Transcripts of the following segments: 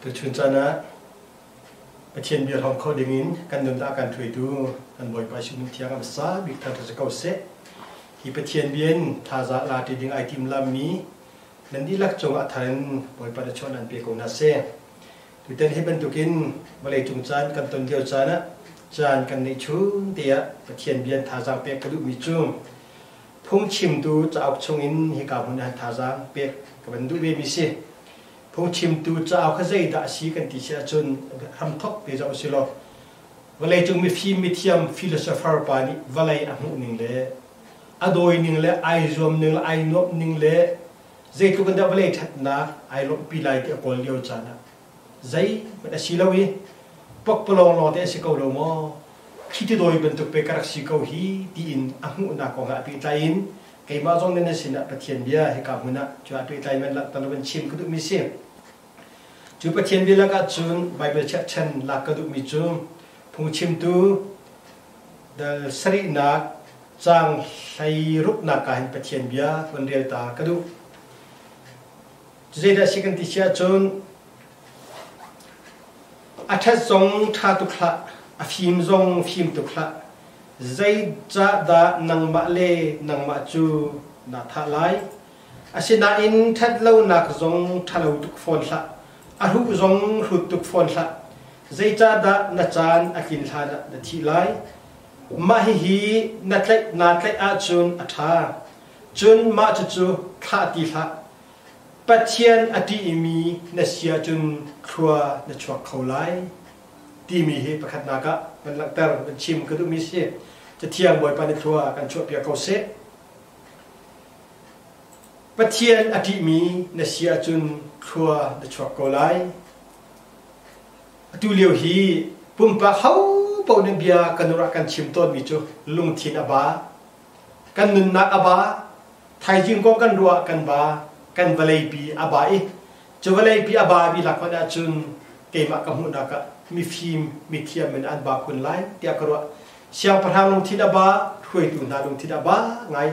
Tuchun caan ah Pathian bia hrawm kho dingin kan nun ah kan hruaitu kan Bawipa Jesuh min thiang a hmasa bik thangṭhat si ko seh. Hi Pathian bia in thazaang la ṭi ding ai tim lammi nan dihlak cungah a thar in Bawipa na chuah nan pe ko hna seh. Tutan hi bantukin vawleicung caan kan ton lio caan ah caan kan neih chung te ah Pathian bia in thazaang pek ka duhmi cu phungchimtu cauk chungin hika hmun ah thazaang pek ka van duh ve mi si. Phungchimtu cauk kha zeidah a si kan ti si ahcun hramthok te zoh usih law vawleicung mifim mithiam philosopher pa nih vawlei a hmuh ning le a dawi ning le ai zuam ning le ai nuamh ning le zeitluk in dah vawlei ṭhatnak ai lawmhpi lai ti a kawl lio caan ah zeihmanh a si lo i pokpalawng lawng te a si ko lo maw khi ti dawi bantuk pe ka rak si ko hi tiin a hmuhnak kong ah pehtlai in Keimah zong nih na sinah Pathian bia hika hmun ah cu ah pehtlai man langhter lo in chim ka duhmi si. Cu Pathian bia lakah cun Baibal cherhchan lak ka duhmi cu phungchimtu dal sarihnak caang hleiruknak ah hin Pathian bia van rel ta ka duh. Cu zeidah si kan ti si ahcun a ṭhat zong ṭha tuk hlah, a fim zong fim tuk hlah, Zeicahdah nangmah le nangmah cu naa thah lai? Asinain ṭhatlonak zong ṭhalo tuk fawn hlah, a hruh zong hrut tuk fawn hlah. Zeicahdah na caan a tlin hlanah na thih lai? Mah hihi na tlaih naa tlaih ahcun a ṭha. Cun mah cucu thlah ti hlah. Pathian a ṭihmi na si ahcun thlua na chuak kho lai. Timi hi pakhatnak ah van langhter van chim ka duhmi si. Cathiang Bawipa nih thlua kan chuahpiak ko seh. Pathian a ṭihmi na si ahcun thlua na chuak ko lai. Atu lio hi pumpak ho paoh nih bia kan rak kan chim tawnmi cu lungthin a ba, kan nunnak a ba, thaizing kong kan ruah kan ba, kan vawleipi a ba i Cu vawleipi a ba mi lak hmanh ahcun keimah ka hmuhnak ah mifim mithiam in an ba kun lai tiah ka ruah. Siangpahrang lungthin a ba, hruaitu hna lungthin a ba ngai.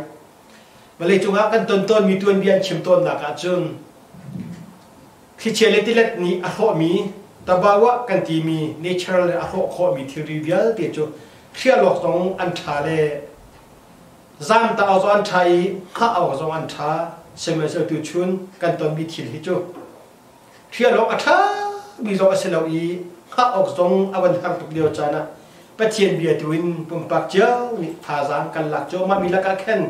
Vawleicung ah kan ton tawnmi tuanbia an chim tawnnak ahcun thlichia le tilet nih a hrawhmi tabawa kan timi natural le a hrawh khawhmi thilri vialte cu hrial awk zong an ṭha le Zaamtak awk zong an ṭha i hngah awk zong an ṭha. Sihmanhsehlaw tuchun kan tonmi thil hi cu hrial awk a ṭhami zong a si lo i hngah awk zong a van har tuk lio caan ah Pathian bia tu in pumpak cio nih thazaang kan lak cuahmahmi lakah khan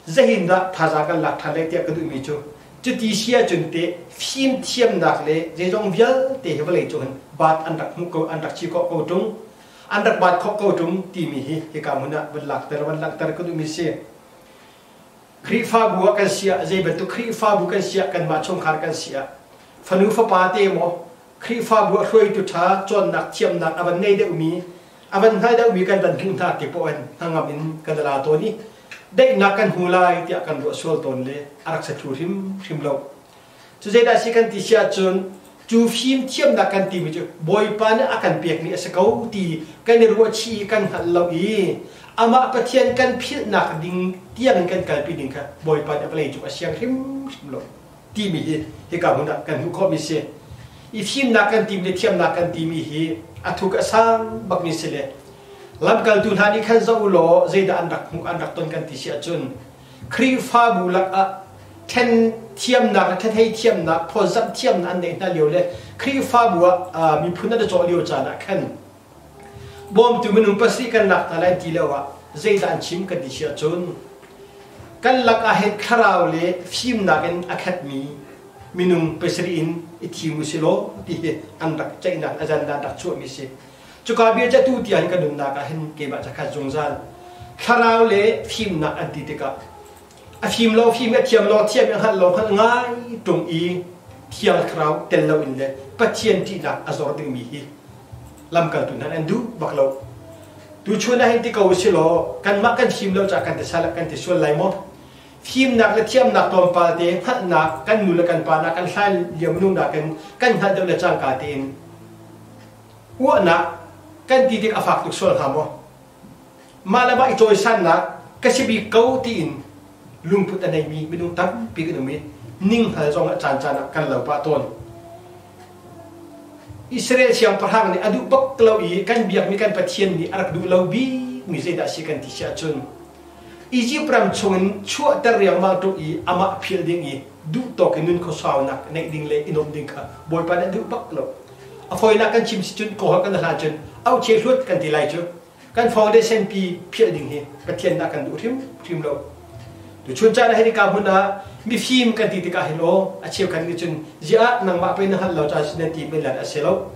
zeihin dah thazaang kan lak ṭhan lai tiah ka duhmi cu cuti si ahcun teh fimthiamnak le zeizong vialte hi vawlei cung hin baat an rak hmuh ko an rak chi khawh ko ṭung. An rak baat khawh ko ṭung timi hi hika hmun ah van lakter van langhter ka duhmi si. Khrihfabu ah kan si ah zei bantuk Khrihfabu kan si ah kanmah chungkhar kan si ah fanu fapa te maw Khrihfabu ah hruaitu ṭha cawnnak thiamnak a van ngei deuhmi a van hngal deuhmi kan van hmuh hna ti poh in hnangam in kan la tawn i daihnak kan hmu lai tiah kan ruah sual tawn le a rak sa thlu hrimhrim lo. Cu zeidah si kan ti si ahcun cu fimthiamnak kan timi cu Bawipa nih a kan pekmi a si ko ti kan i ruahchih i kan hngalh lo i amah Pathian kan philhnak ding tiang in kan kalpi ding kha Bawipa nih vawlei cung a siang hrimhrim lo timi hi hika hmun ah kan hmuh khawhmi si. I fimnak kan timi le thiamnak kan timi hi a thuk a sang bakmi si le lamkaltu hna nih khan zoh u law zeidah an rak hmuh an rak ton kan ti si ahcun Khrihfabu lakah ṭhen thiamnak le ṭhethei thiamnak, phawtzamh thiamnak an neih hna lio le Khrihfabu ah miphun an i cawh lio caan ah khan bawmtu minung pasarih kan lak hna lai ti lio ah zeidah an chim kan ti si ahcun kan lak ah hin thlarau le fimnak in a khatmi minung pasarih in i thim u si law ti hi an rak ceihnak agenda an rak chuahmi si. Cuka bia cu atu tiang kan nunnak ah hin keimah cakhat zungzal thlarau le fimnak an ti tikah a fim lo fim a thiam lo thiam i hngalh lo hngalh ngai ṭung i thiang thlarau tel loin le Pathian ṭihnak a zor dingmi hi lamkaltu hna an duh bak lo. Tuchun ah hin ti ko usih law kanmah kan fim lo caah kan ti sal kan ti sual lai maw? Fimnak le thiamnak tlawmpal te hngalhnak kan nu le kan pa nak kan hlan lio minung nakin kan hngalh deuh le cangka tein Uahnak kan ti tik a fak tuk sual hnga maw? Mah le mah i cawisannak ka si bik ko tiin lungput a neimi minung tampi kan um i ninghngal zong ah caancaan ah kan lo pah tawn. Israel siangpahrang nih a duh bak lo i kan biakmi kan Pathian nih a rak duh lo bikmi zeidah a si kan ti si ahcun Egypt ram chungin chuahter riangmang ṭung i amah philh ding i duh tawk in nun khuasaunak neih ding le i nuamh ding kha Bawipa nih a duh bak lo. A fawinak kan chim si cun kawhawt kan hlan cun auhchia hluat kan ti lai cu. Kan foundation pi phiah ding hi Pathian dah kan duh hrimhrim lo. Tuchun caan ah hika hmun ah mifim kan ti tikah hin aw a cheukhat nih cun ziah nangmah pei na hngalh lo caan si nan ti men lan a si lo.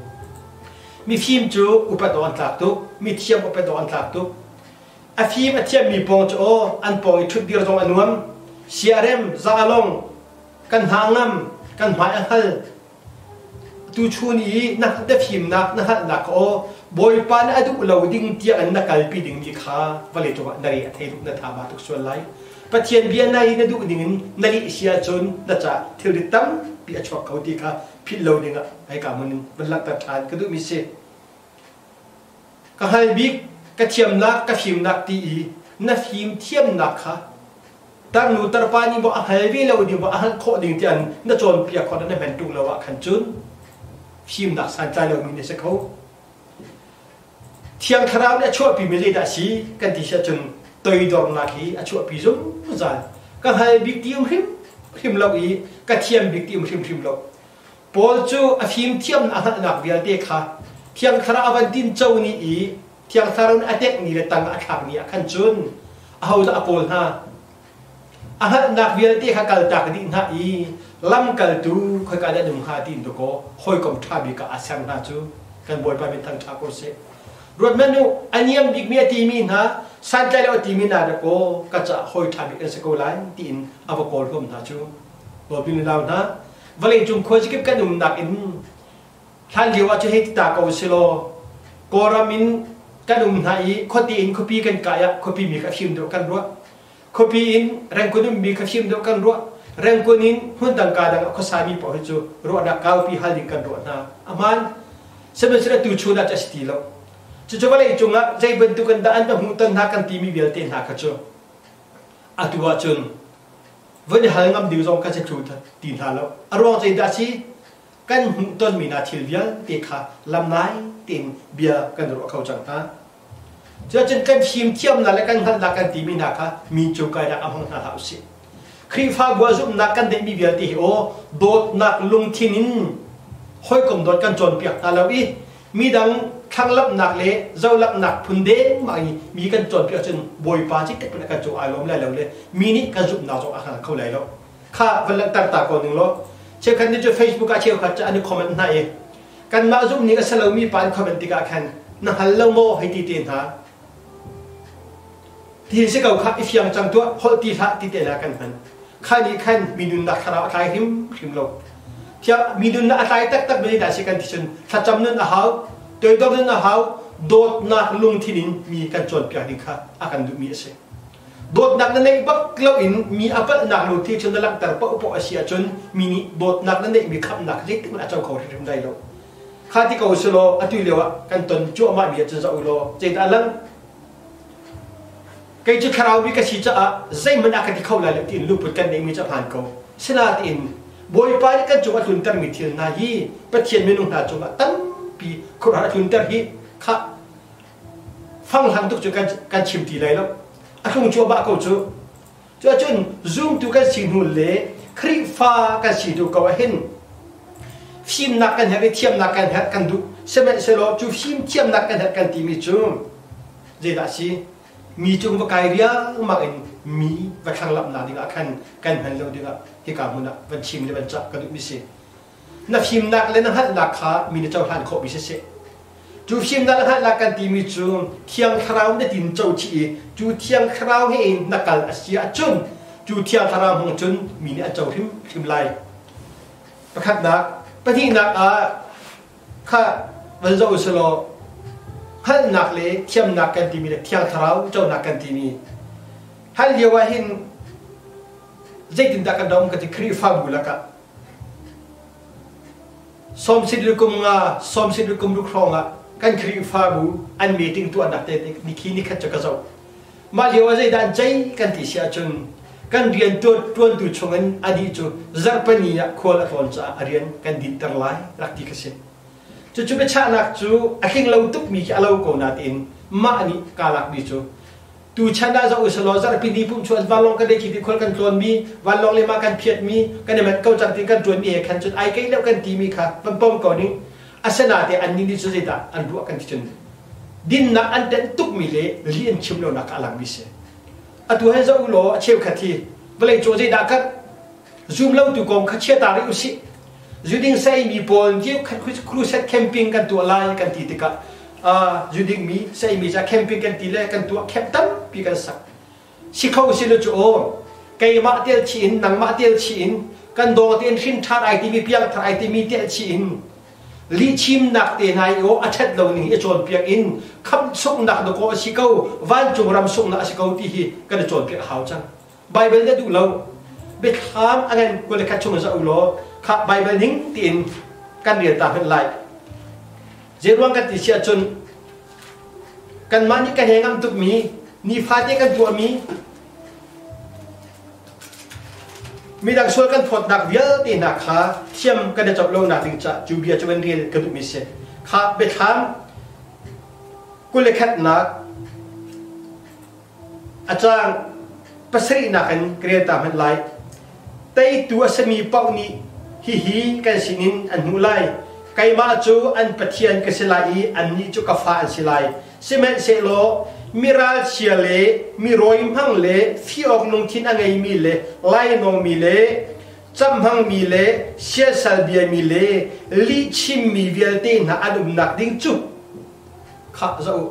Mifim cu upat awk an tlak tuk, mithiam upat awk an tlak tuk. A fim a thiammi pawng cu aw an pawng i ṭhutdir zong a nuam. Siarem, zalong, kan hna ngam, kan hmai a hngal. Tuchun i na fimnak na hngalhnak aw Bawipa nih a duh lo ding tiang in na kalpi dingmi kha vawlei cungah na re a thei tuk na tha ba tuk sual lai. Pathian bia na i na duh ding in na lih si ahcun na caah thilri tampi a chuak kho ti kha philh lo dingah hika hmun in van langhter ṭhan ka duhmi si. Ka hngal bik, ka thiamnak, ka fimnak ti i na fim thiamnak kha tarnu tarpa nih maw a hngal ve lo ding maw a hngalh khawh ding tiah na cawnpiak khawh na hman ṭung lo ah khan cun fimnak santlai lomi na si kho. Thiang Thlarau nih a chuahpimi zeidah a si kan ti si ahcun toidornak hi a chuahpi zungzal. Ka hngal bik ti um hrimhrim lo i ka thiam bik ti um hrimhrim lo. Paul cu a fimthiam a hngalhnak vialte kha Thiang Thlarau a van tinco ni i Thiang Thlarau nih a tekmi le tang a thlakmi ah khan cun ahodah a kawl hna? A hngalhnak vialte kha kaltak dih hna i lamkaltu khoika dah an um hnga tiin dawkaw hawikom ṭha bik ah aa ser hna cu kan Bawipa min thangṭha ko seh. Ruat hmanh u, a niam bikmi a timi hna, santlai lo a timi hna dakaw ka caah hawi ṭha bik an si ko lai tiin a va kawl huam hna cu. Dawtmi nunau hna, vawleicung khuazakip kan umnak in hlan lio ah cu hei ti ta ko silaw Kawlram in kan um hna i khuate in khuapi kan kai ah khuapi mi kha fim deuh kan ruah. Khuapi in Rangoon ummi kha fim deuh kan ruah. Rangoon in hmun dang ka dang ah khuasami paoh hi cu ruahnak kaupi hal ding kan ruah hna. A hmaan. Sihmanhsehlaw tu chun ah cu a si ti lo. Cucu vawlei cungah zei bantuk in dah an va hmuhton hna kan timi vialte hna kha cu atu ahcun van i hal ngam ding zong kan si thlu ti hna lo. A ruang zeidah a si? Kan hmuhtonmi hna thil vialte kha lamnai tein bia kan ruah kho cang hna. Cuacun kan fimthiamnak le kan hngalhnak kan timi hna kha mi cung kainak a hmang hna hlah usih. Khrihfabu ah zumhnak kan neihmi vialte hi aw dawtnak lungthin in hawikom dawt kan cawnpiak hna lo i midang thlanglamhnak le zohlamhnak phun dengmang i mi kan cawnpiak cun Bawipa ciktek in a kan cung ai lawm lai lo le mi nih kan zumhnak zong a hngal kho lai lo. Kha van langhter ta ko ning law cheukhat nih cu Facebook ah cheukhat cu an i comment hna i kanmah zumh ning a si lomi pa an comment tikah khan na hngal lo maw hei ti te hna ti si ko kha i fiang cang tuah holh ti hlah ti te hna kan hman kha nih khan mi nunnak thlarau a tlai hrimhrim lo thiang mi nunnak a tlai taktak mi dah si kan ti cun thlacam nun a hau toidor nun a hau dawtnak lungthin in mi kan cawnpiak ding kha a kan duhmi a si Dawtnak na neih bak loin mi a palhnak lo thil cu na langhter paohpaoh a si ahcun mi nih dawtnak na neihmi khamhnak zeitik hmanh a co kho hrimhrim lai lo. Kha ti ko selaw atu lio ah kan ton cuahmah mi ahcun zoh u law zeidah a lang? Kei cu thlarau mi ka si caah zeihmanh a ka ti kho lai lo tiin lungput kan neihmi cu a hmaan ko. Sinain Bawipa nih kan cung a tluntermi thil hna hi Pathian minung hna cungah tampi khuaruahhar a tlunter hi khah fanghlang tuk cu kan chim ti lai lo a tlung cuahmah ko cu cuahcun zumtu kan si hnu le Khrihfa kan si hnu ko ah hin fimnak kan herh i thiamnak kan herh kan duh sihmanhsehlaw cu fimthiamnak kan herh kan timi cu zeidah a si mi cung va kai riangmang in mi va thlanglamhnak dingah khan kan hman lo dingah hika hmun ah van chim le van cah ka duhmi si na fimnak le na hngalhnak kha mi na cohlan khawhmi siseh Cu fimnak le hngalhnak kan timi cu Thiang Thlarau na tin co chih i cu Thiang Thlarau he in na kal a si ahcun cu Thiang Thlarau hmang cun mi nih an co hrimhrim lai. Pakhatnak, pahnihnak ah kha van zoh usih hngalhnak le thiamnak kan timi le Thiang Thlarau conak kan timi hal lio ah hin zeitindah kan ram ka ti Khrihfabu lakah Sawmsit le kum nga, sawmsit le kum ruk hrawng ah kan Khrihfabu an meeting tuahnak te nikhi nikhat cu ka zoh. Mah lio ah zeidah an ceih kan ti si ahcun kan rian tuantu chungin anih cu zarhpini ah khual a tlawn caah a rian kan dinter lai rak ti kha si. Cucu biachahnak cu a tling lo tukmi khi a lo ko nain mah nih kaa lakmi cu tuchan ah zoh usalaw zarhpi ni pum chuan vanlawng kan khi ti khual kan tlawnmi vanlawng le mah kan phiatmi kan i manh ko cang ti kan ṭuanmi he khan cun ai keih lo kan timi kha van pom ko ning. Asinain annih nih cu zeidah an ruah kan ti cun dinnak an tenh tukmi le lih an chim lonak kha a langmi si. Atu he zoh u law a cheukhat hi vawlei cung zeidah kan zum lo tu kong kha chia ta rih usih. Zuding saimi pawl khat crusade camping kan tuah lai kan ti tikah zuding mi saimi ca camping kan ti le kan tuah camp tampi kan sak. Si kho si lo cu aw keimah tel chih in nangmah tel chih in kan daw tein hrin ṭhan ai timi piangthar ai timi tel chih in lihchimnak te hna i aw a ṭhat lo ning i cawnpiak in khamh sungnak dakaw a si ko vancung ram sungnak a si ko ti hi kan i cawnpiak a hau cang. Bible na duh lo biathlam a ngan 21 chung in zoh u law kha Bible ning tiin kan rel ta hmanh lai. Zeiruang kan ti si ahcun kanmah nih kan he ngam tukmi nifate kan tuahmi midang sual kan phawtnak vialte hna kha thiam kan i cawk lonak ding ca cu bia cu kan rel ka duhmi si. Kha biathlam 21nak A caang pasarihnak in ka rel ta hmanh lai. Teitu a simi paoh nih hihi kan sinin an hmuh lai. Keimah cu an Pathian ka si lai i annih cu ka fa an si lai. Sihmanhsehlaw miralchia le mi rawi hmang le fih awk lungthin a ngeimi le lainawngmi le camhmangmi le siasal biami le lihchimmi vialte hna an umnak ding cu khah zoh u.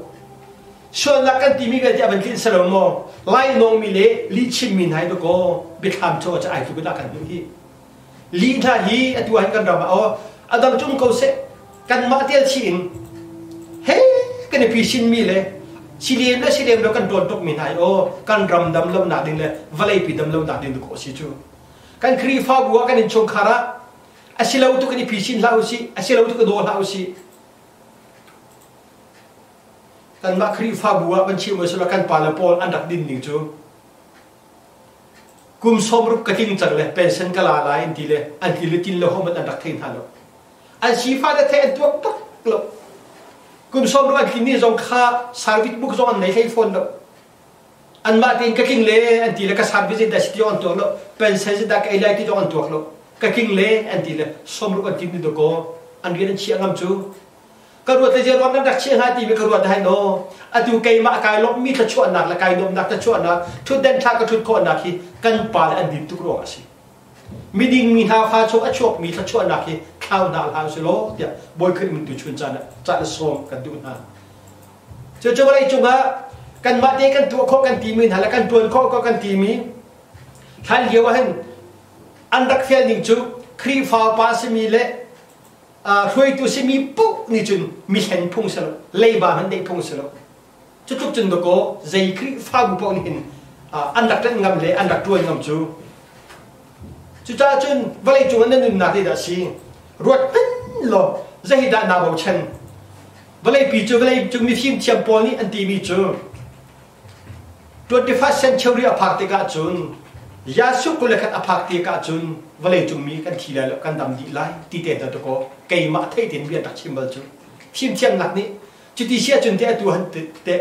Sualnak kan timi vialte a van tlinh si lo maw? Lainawngmi le lihchimmi hna hi dakaw biathlam chaw cu ai tluk in a kan hmuh hi. Lih hna hi atu ah hin kan ram ah aw a dang cung ko seh kanmah tel chih in he kan i phisinmi le silem le silem lo kan ṭawn tukmi hna hi aw kan ram dam lonak ding le vawleipi dam lonak ding dakaw a si cu. Kan Khrihfabu ah kan innchungkhar ah a si lo tu kan i phisin hlah usih, a si lo tu ka daw hlah usih. Kanmah Khrihfabu ah kan chim sila kan pale pawl an rak din ning cu kum 60 ka tling cang le pension ka la lai an ti le an ti le tin le hohmanh an rak thei hna lo. An sifa le thei an tuak tak lo. Kum 60 an tlin ni zong kha service book zong an nei hlei fawn lo. Anmah tein ka tling le an ti le ka service in dah si ti an tuak lo. Pension si dah ka ei lai ti zong an tuak lo. Ka tling le an ti le 60 an tlin ni dakaw an rian an chiah ngam cu. Ka ruat le zeiruang nan rak chiah hnga timi ka ruat hai no. Atu keimah kai lawmhmi thluachuahnak le kai nuamhnak thluachuahnak ṭhutden ṭha ka ṭhut khawhnak hi kan pa le an din tuk ruang a si. Miding mi hna fa chung a chuakmi thluachuahnak hi thlau hna hlah usih law tiah Bawi Khrih min tu chun caan ah caan sawm kan duh hna. Cucu vawlei cungah kanmah te kan tuah khawh kan timi hna le kan ṭuan khawh ko kan timi hlan lio ah hin an rak fial ning cu Khrihfa pa simi le hruaitu simi paoh nih cun mi hlen phung si lo leiba hmanh deih phung si lo. Cu tluk cun dakaw zei Khrihfabu paoh nih hin an rak ṭanh ngam le an rak ṭuan ngam cu. Cucaah cun vawlei cung ah na nunnak zeidah a si? Ruat hmanh law zeidah naa bochan? Vawleipi cu vawlei cung mifim thiam pawl nih an timi cu 21st century a phak tikah cun Jesuh 21 a phak tikah cun vawleicung mi kan thi lai lo kan dam dih lai ti te hna dakaw keimah theih tein bia rak chim bal cu. Fimthiamnak nih cuti si ahcun teh atu han teh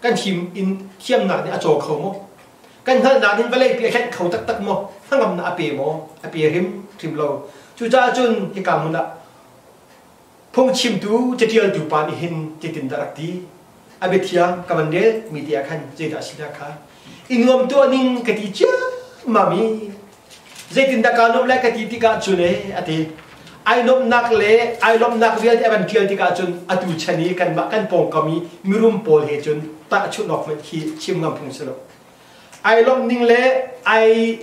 kan fim in thiamnak nih a caw kho maw? Kan hngalhnak nih vawleipi a hlenh kho taktak maw? Hnangamnak a pe maw? A pe hrimhrim lo. Cucaah cun hika hmun ah Phungchimtu caṭialtu pa nih hin hitin dah rak ti. A biathiang ka van rel mi te ah khan zeidah a si dah kha. I nuam tuah ning ka ti ciammam i zeitindah kaa nuamh lai ka ti tikah cun ee a ti. Ai nuamhnak le ai lawmhnak vialte a van ṭial tikah cun atu chan i kanmah kan pawngkam i mirum pawl he cun tahchunh awk hmanh khi chim ngam phung si lo. Ai lawmh ning le ai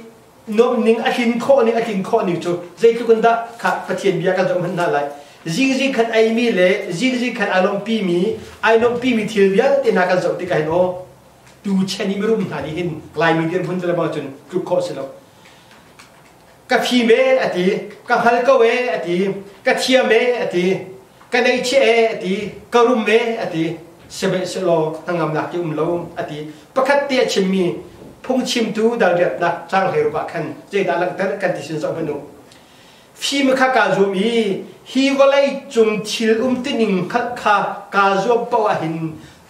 nuamh ning a tlin khawh ning a tlin khawh ning cu zeitluk in dah kha Pathian bia kan zoh hmanh hna lai. Zingzing khan eimi le zingzing khan ai lawmhpimi ai lawmhpimi thil vialte hna kan zoh tikah hin aw tu chan i mirum hna nih hin Laimi dirhmun le bang cun tluk khawh si lo. Ka fim e a ti, ka hngal ko e a ti, ka thiam e a ti, ka neihchiah e a ti, ka rum e a ti, sihmanhsehlaw hnangamnak ti um lo a ti. Pakhat te a chimmi phungchimtu dalriatnak caang 16 ah khan zeidah langhter kan ti sin zoh hmanh u. Fim kha kaa zuam i hi vawlei cung thil umtuning hngalh kha kaa zuam paoh ahhin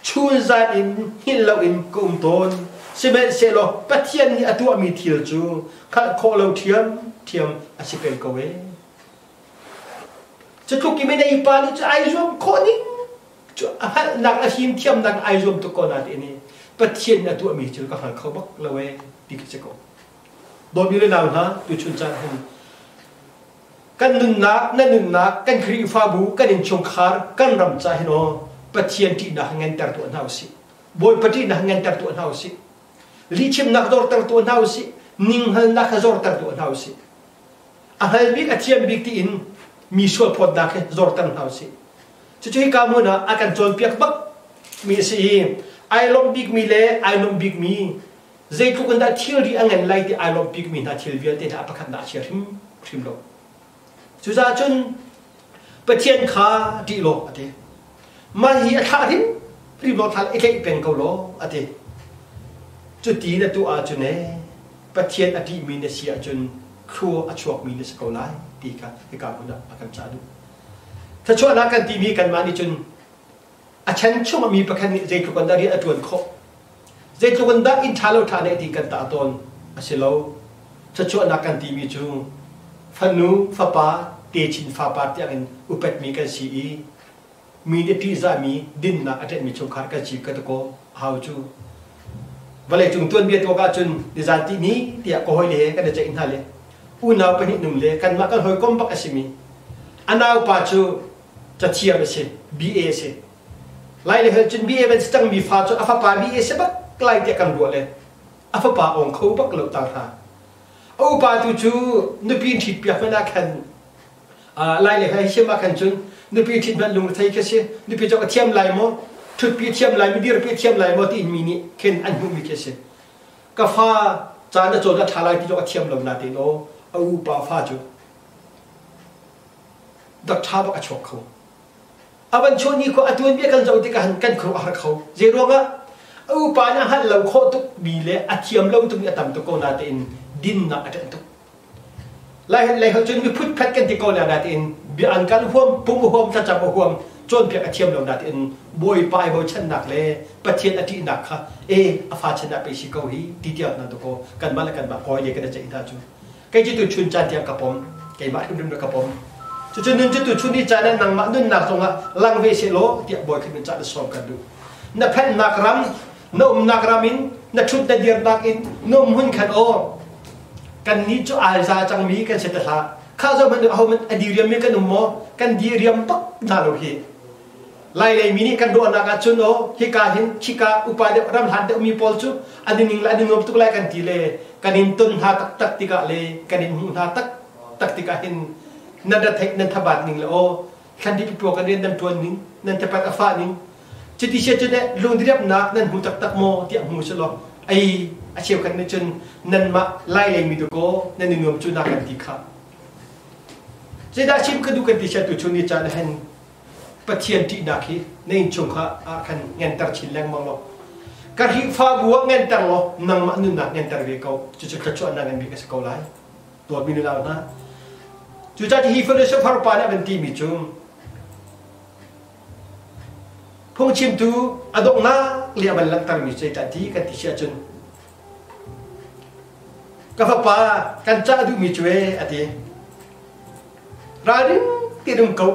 chunzan in hngilh loin ka um tawn. Sihmanhsehlaw Pathian nih a tuahmi thil cu hngalh khawh lo ṭhiamṭhiam a si peng ko ee. Cutluk i minei pa nih cu ai zuam khawh ning cu a hngalhnak a fimthiamnak ai zuam tuk ko nain Pathian nih a tuahmi cu ka hngal kho bak lo ee ti khi si ko. Dawtmi le nau hna, tuchun caan hin kan nunnak, na nunnak, kan Khrihfabu, kan innchungkhar, kan ram ca hin aw Pathian ṭihnak nganter tuah hna usih. Bawipa ṭihnak nganter tuah hna usih. Lihchimnak zorter tuah hna usih. Ninghngalnak kha zorter tuah hna usih. A hngal bik, a thiam bik tiin mi sualphawtnak hi zorter hna usih. Cucu hika hmun ah a kan cawnpiak bak mi a si i ai lawmh bikmi le ai nuamh bikmi zeitluk in dah thilri a ngan lai ti ai lawmh bikmi hna thil vialte hna a pakhatnak a chia hrimhrim lo. Cucaah cun Pathian kha ṭih law a ti. Mah hi a thlah hrimhrim law thla i tlaih peng ko law a ti. Cuti na tuah ahcun ee Pathian a ṭihmi na si ahcun thlua a chuakmi na si ko lai ti kha hika hmun ah a kan cah duh. Thluachuahnak kan timi kanmah nih cun a chan chung mi pakhat nih zeitluk in dah rian a ṭuan khawh zeitluk in dah inn ṭha lo ṭha neih ti kan tah tawn a si lo. Thluachuahnak kan timi cu fanu fapa techin fapa tiangin upatmi kan si i mi nih ṭihzahmi dinnak a ṭenhmi chungkhar kan si ka ti ko a hau cu. Vawleicung tuanbia tuak ahcun nizan tihni tiah ka hawile he kan i ceih hna le unau pahnih nung le kanmah kan hawikom bak a simi a naupa cu cathiam a si BA a si. Lai le hel cun BA van si cangmi fa cu a fapa BA si bak lai tiah kan ruah le a fapa ong kho bak lo ta hna. A upa tu cu nupi ṭhit piak hmanh ah khan lai le hei siam ah khan cun nupi ṭhit hmanh lungre khi si nupi cawk a thiam lai maw ṭhutpi thiam lai mi dirpi thiam lai maw tiin mi nih khin an hmuhmi khi si ka fa caan a cawn a ṭha lai ti cawk a thiam lo na tein aw a upa fa cu dak ṭha bak a chuak kho a van chuah ni khua a tuanbia kan zoh tikah kan khuaruah a har kho zei ruangah a upa nih a hngalh lo khawh tuk mi le a thiam lo tuk mi a tam tuk ko na tein dinnak a ṭanh tuk Lai lei holh cun mi phutphet kan ti ko na natein bia an kan huam pum huam thlacam a huam cawnpiak a thiam lo natein Bawipa i bochannak le Pathian a ṭihnak kha e a fa chan ah pei si ko hi ti tiang nan ko kanmah le kanmah kawi le kan i ceih hna cu kei cu tu chun caan tiang ka pom keimah hrimhrim ka pom cucu nun cu tu chun ni caan ah nangmah nunnak zongah lang ve seh law tiah Bawi khin caan sawm kan duh na phennak ram na umnak ram in na ṭhut na dirnak in na um hmun khan aw kannih cu ai za cangmi kan si te hlah kha zo hmanh aho hmanh a diriam mi kan um maw kan diriam bak hna lo hi lai lei mi nih kan ruahnak ah cun aw hika hin khika upa deuh ram hlan deuh mi pawl cu an i ning le an i nuam tuk lai kan ti le kan in ton hna taktak tikah le kan in hmuh hna taktak tikah hin nan ra theih nan thabat ning le aw thlan di pipuak kan rian nan ṭuan ning nan tepat a fah ning cuti sia cun lungdiriamnak nan hmu taktak maw tiah hmu selaw ei a cheukhat nih cun nanmah lai lei mi dakaw nan i nuam cu na kan ti kha zeidah chim ka duh kan ti sia tu chun ni caan hen Pathian ṭihnak hi na innchung kha ah khan nganter chin lengmang law ka Khrihfabu ah nganter law nangmah nunnak nganter ve ko cucu thluachuahnak ngan bik a si ko lai dawtmi nunau hna cucaah hi philosopher pa nih a van timi cu phungchimtu a donghnak le a van langhtermi cu zeidah ti kan ti si ahcun ka fapa kan cah duhmi cu ee a ti ralring tein um ko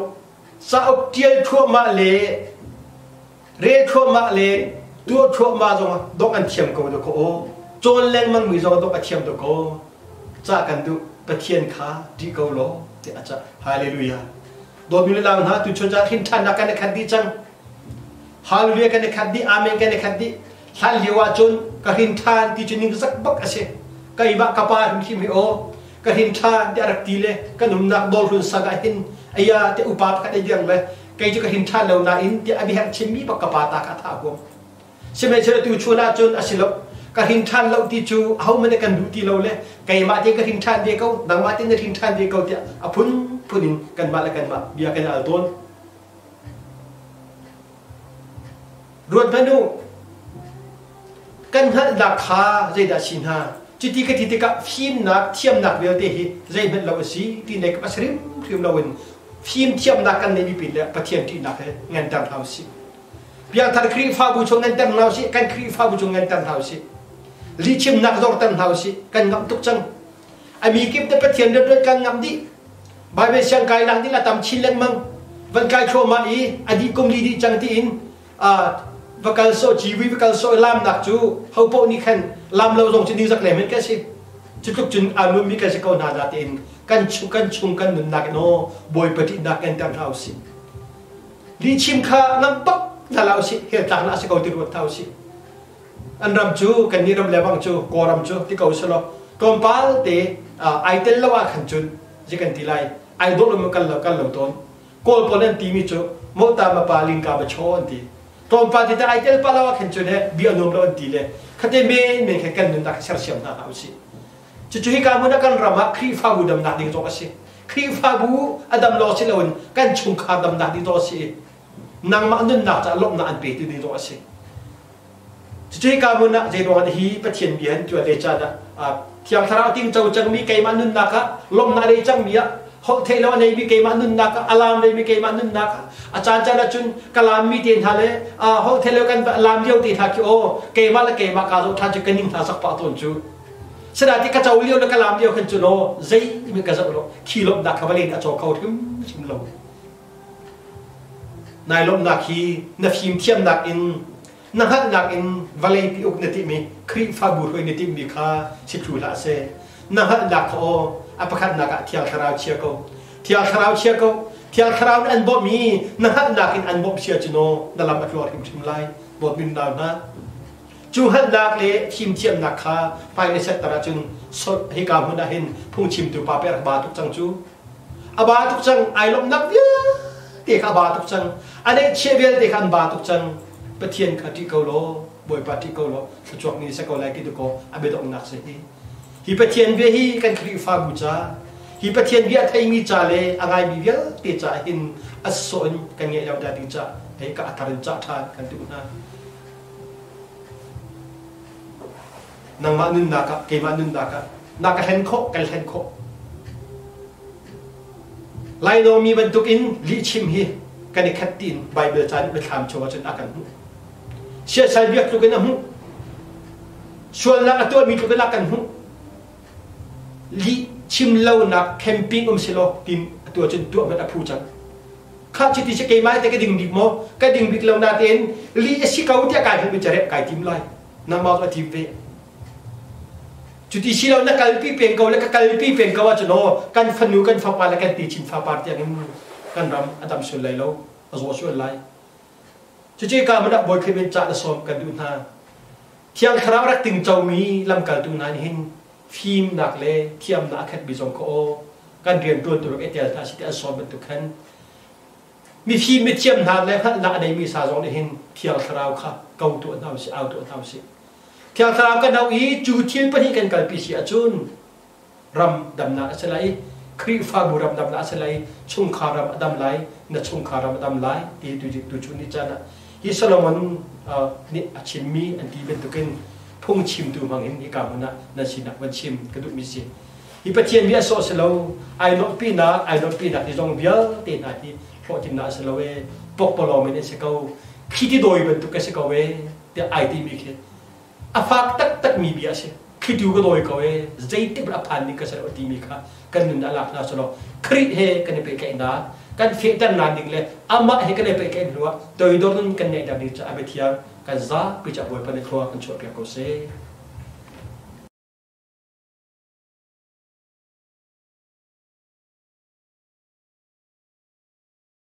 cauk ṭial thluahmah le rel thluahmah le tuah thluahmah zong dong an thiam ko dakaw aw cawn lengmang mi zong dong a thiam dakaw cah kan duh Pathian kha ṭih ko law tiah a cah hallelujah dawtmi le nau hna tu chun caan hin ṭhannak kan i khat dih cang hallelujah kan i khat dih amen kan i khat dih hlan lio ah cun ka hrin ṭhan ti cu ning zak bak a si keimah ka pa hrimhrim hi aw ka hrin ṭhan tiah rak ti le kan umnak dawlhlun sang ah hin aya te upa pakhat ai diang le kei cu ka hrin ṭhan lo nain tiah a biaherh chinmi bak ka pa ta kha a thah huam sihmanhsehlaw tu chun ah cun a si lo ka hrin ṭhan lo ti cu ahohmanh kan duh ti lo le keimah te ka hrin ṭhan ve ko nangmah te na hrin ṭhan ve ko tiah a phunphun in kanmah le kanmah bia kan al tawn ruat hmanh u kan hngalhnak kha zeidah si hna? Cuti ka ti tikah fimnak thiamnak vialte hi zeihmanh lo a si ti lei a si hrimhrim loin fimthiamnak kan neihmi pin le Pathian ṭihnak he nganter hna usih. Piangthar Khrihfabu chung nganter hna usih, kan Khrihfabu chung nganter hna usih. Lihchimnak zorter hna usih, kan ngamh tuk cang. A mi kip te Pathian rianṭuan kan ngamh dih. Bible siang kai nak ding a tam chin lengmang. Van kai thluahmah i a dih kum li dih cang tiin va kal sawh civui va kal sawh i lamnak cu hopoh nih khan lam lo zong cu ningzak lem in kan si. Cu tluk cun aa nuammi kan si ko hna na tiin kan chung kan chung kan nunnak in aw Bawipa ṭihnak kan ter hna usih. Lihchim kha ngamh bak hna hlah usih, hell tlak na si ko ti ruat hna usih. An ram cu kannih ram le bang cu Kawlram cu ti ko selaw tlawmpal te ai tel lo ah khan cun zi kan ti lai ai dawh lo kal lo kal lo tawn. Kawl pawl an timi cu mota ma pa lingka ma chaw an ti. Tlawmpal te ai tel pa lo ah khan cun he bia nuam lo an ti le khate men men khe kan nunnak sersiam hna hlah usih. Cucu hika hmun ah kan ram ah Khrihfabu damnak ding zong a si. Khrihfabu a dam lawng si loin kan chungkhar damnak ding zong a si i nangmah nunnak caah lawmhnak an petu ding zong a si. Cucu hika hmun ah zeiruang ah hi Pathian bia an tuan le caan ah Thiang Thlarau tingco cangmi keimah nunnak ah lawmhnak nei cangmi ah holh theih lo a neimi keimah nunnak ah a laam veimi keimah nunnak ah a caan caan ah cun ka laammi te hna le holh theih lo kan laam lio te hna khi aw keimah le keimah kaa zoh ṭhan cu ka ning hna sak pah tawn cu. Sinain ka co lio le ka laam lio khan cu law zei ka zoh lo khi lawmhnak kha vawlei nih a caw kho hrimhrim lo. Nai lawmhnak hi na fimthiamnak in na hngalhnak in vawlei pi uk na timmi Khrihfabu hruai na timmi kha si thlu hlah seh. Na hngalhnak kha aw a pakhatnak ah Thiang Thlarau chia ko. Thiang Thlarau chia ko. Thiang Thlarau nih an bawmh i na hngalhnak in an bawmh sia cu naw na lam a tluang hrimhrim lai. Dawtmi nau hna. Cu hngalhnak le fimthiamnak kha hmai na setter ahcun hika hmun ah hin phungchimtu pa pek ba tuk cang cu. A ba tuk cang, ai lawmhnak vialte kha a ba tuk cang. A neihchiah vialte kha an ba tuk cang. Pathian kha ṭih ko law, Bawipa ṭih ko law, thluachuak ni si ko lai ti dakaw a biadonghnak si hi. Hi Pathian bia hi kan Khrihfabu ca, hi Pathian bia a theimi ca le a ngaimi vialte ca hin a sawh in kan ngeih lo dah ding ca hei ka a thar in cah ṭhan kan duh hna. Nangmah nunnak ah, keimah nunnak ah na ka hlen khawh, kan hlen khawh. Lainawngmi bantukin lihchim hi kan i khat tiin Baibal ca nih biathlam chung ahcun a kan hmuh. Siasal biak tluk in a hmuh. Sualnak a tuahmi tluk in a kan hmuh. Lih chim lonak camping um selaw tin atu ahcun tuah hmanh a phu cang. Khah chiti si keimah te ka ding bik maw? Ka ding bik lo natein lih a si ko tiah kai hmu carep kai tim lai. Nangmah a tim ve. Cuti si lo na kalpi peng ko le ka kalpi peng ko ahcun aw kan fanu kan fapa le kan techin fapar tiang in kan ram a dam sual lai lo, a zaw sual lai. Cuci ka hmun ah Bawi Khrih min cah na sawm kan duh hna. Thiang Thlarau rak tingcomi lamkaltu hna nih hin fimnak le thiamnak a khatmi zong kha aw kan rianṭuan tu rak i tel hna si ti an sawm bantuk khan mifim mithiam hna le hngalhnak a neimi sa zong nih hin Thiang Thlarau kha ko tuah hna usih, au tuah hna usih. Thiang Thlarau kan auh i cu thil pahnih kan kalpi si ahcun ram damnak a si lai i Khrihfabu ram damnak a si lai i chungkhar ram a dam lai, na chungkhar ram a dam lai ti tu tu chun ni caan ah hi Solomon nih a chimmi an ti bantukin phungchimtu hmang in hika hmun ah nan sinak van chim ka duhmi si. Hi Pathian bia sawh si lo, ai nuamhpinak, ai nuamhpinak hi zong vialte hna hi hlawhtlinnak a si lo ee, pokpalawm in an si ko, khi ti dawi bantuk ka si ko ee, tiah ai timi khi a fak taktakmi bia a si. Thlitu ka dawi ko ee, zeitik a phan ding ka si lo timi kha kan nun ah lak hna selaw Khrih he kan i pehtlaihnak, kan fehternak ding le amah he kan i pehtlaih hnu ah toidor nun kan ngeihter ding cu a biathiang kan zapi cu a Bawipa nih thlua kan chuahpiak ko seh.